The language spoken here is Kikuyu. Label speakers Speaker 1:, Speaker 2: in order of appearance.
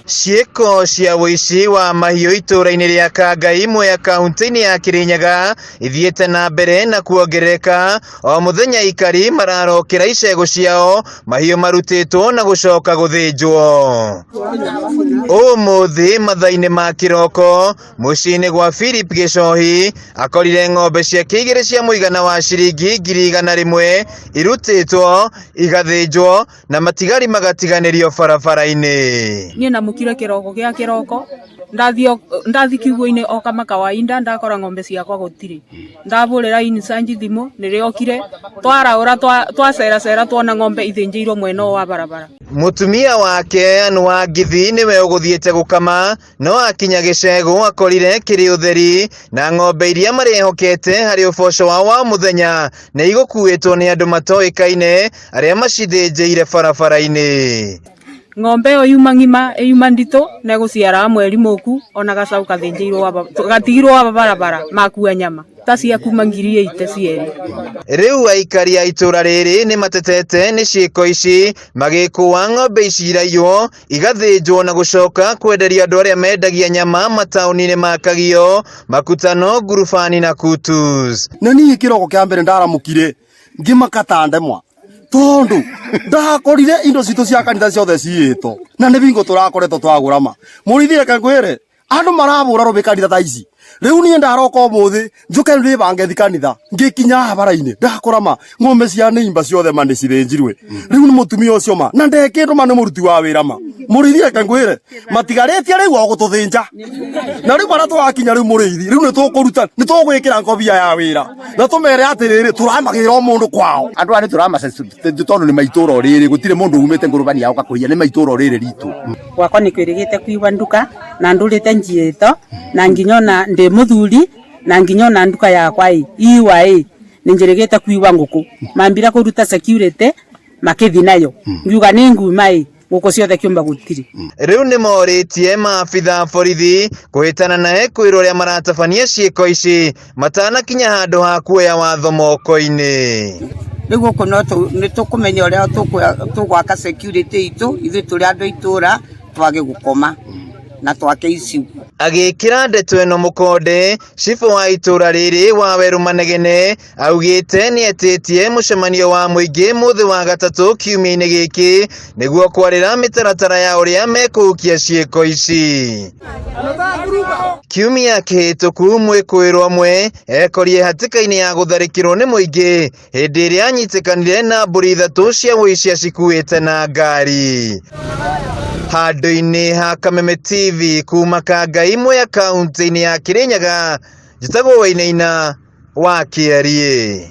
Speaker 1: Ciĩko cia ũici wa mahiũ itũra-inĩ rĩa Kangai Mwea kaunti-inĩ ya Kirinyaga ithiĩte na mbere na kuongerereka o mũthenya aikari mararokera icegũ ciao mahiũ marutĩtwo na gũcoka gũthĩnjwo. Ũmũthĩ mathaa-inĩ ma kĩroko mũciĩ-inĩ gwa Philip Gĩcohi akorire ng'ombe ciake igĩrĩ cia mũigana wa ciringi 100,000 irutĩtwo igathĩnjwo na matigari magatiganĩrio barabara-inĩ.
Speaker 2: Niĩ namũkire kĩroko gĩa kĩroko ndathi kiugũ-inĩ o kama kawaida ndakora ng'ombe ciakwa gũtirĩ. Ndabũrĩra insanji thimũ nĩrĩokire twaraũra twaceracera tuona ng'ombe ithĩnjĩirwo mwena ũyũ wa barabara.
Speaker 1: Mũtumia wake Ann Wangithi nĩwe ũgũthiĩte gũkama no akinya gĩcegũ akorire kĩrĩ ũtheri na ng'ombe iria marehokete harĩ ũboco wao wa mũthenya nĩ igũkuĩtwo nĩ andũ matoĩkaine arĩa macithĩnjĩire barabara-inĩ.
Speaker 2: Ng'ombe ĩyo yuma ng'ima yuma nditũ na ĩgũciara mweri mũku ona gacaũ gathĩnjĩirwo gatigirwo aba barabara makua nyama ta cia kuma 80,000 cierĩ.
Speaker 1: Rĩu aikari a itũra rĩrĩ nĩ matetete nĩ ciĩko ici magĩkũa ng'ombe ici iraiywo igathĩnjwo na gũcoka kwenderio andũ arĩa mendagia nyama mataũni-inĩ ma Kagio, Makutano, Ngurubani na Kutus.
Speaker 3: Na niĩ kĩroko kĩa mbere ndaramũkire ngĩmaka ta ndemwa tondu ndakorire indo citũ cia kanitha ciothe ciĩtwo na nĩ bingo tũrakoretwo twagũra ma mũrĩithi. Reke ngwĩre, andũ marabũra rũbĩ kanitha tha ici. Rĩu niĩ ndaroka ũmũthĩ njũke ndĩbange thi kanitha, ngĩkinya haha bara-inĩ ndakora ma ng'ombe cia nĩimba ciothe ma nĩ cithĩnjirwe. Rĩu nĩ mũtumia ũcio ma na ndekĩndũ ma nĩ mũruti wa wĩra ma. Mũrĩithi, reke ngwĩre, matigarĩtie rĩu o gũtũthĩnja na rĩu barĩa tũrakinya rĩu, mũrĩithi, rĩu nĩ tũkũruta nĩ tũgwĩkĩra ngobia ya wĩra na tũmere atĩrĩrĩ, tũramagĩra o mũndũ kwao.
Speaker 4: Andũ aya nĩ tũramaca tondũ nĩ maitũra o rĩrĩ, gũtirĩ mũndũ umĩte ngũrũbani yao kakũiya, nĩ maitũra o rĩrĩ ritũ.
Speaker 5: Gwakwa nĩ kwĩrĩgĩte kuigwa nduka na ndũrĩte njiĩto na nginya ona ndĩ mũthuri na nginya ona nduka yakwa ĩ iwa ĩ nĩ njĩrĩgĩte kuigwa ngũkũ mambira kũruta security makĩthi nayo ngiuga nĩ nguma ĩ ngũkũ ciothe kĩũmba gũtirĩ.
Speaker 1: Rĩu nĩ morĩtie maabitha a borithi kũhĩtana na ekwĩrwo arĩa maratabania ciĩko ici matanakinya handũ ha kuoya watho moko-inĩ.
Speaker 6: Rĩu gũkũ no nĩ tũkũmenya ũrĩa tũgwaka security itũ ithuĩ tũrĩ andũ a itũra twage gũkoma na twake iciu.
Speaker 1: Agĩkĩra ndeto ĩno mũkonde, cibũ wa itũra rĩrĩ Wawerũ Manegene augĩte nĩ etĩtie mũcemanio wa mũingĩ mũthĩ wa gatatũ kiumia-inĩ gĩkĩ nĩguo kwarĩra mĩtaratara ya ũrĩa mekũhukia ciĩko ici. Kiumia kĩhĩtũku mwĩkũĩrwo ũmwe ekorire hatĩka-inĩ ya gũtharĩkĩrwo nĩ mũingĩ hĩndĩ ĩrĩa anyitĩkanire na mbũri ithatũ cia ũici acikuĩte na ngari. Handũ-inĩ ha Kameme TV kuma Kangai Mwea kaunti-inĩ ya Kirinyaga, njĩtagwo Wainaina wa Kĩariĩ.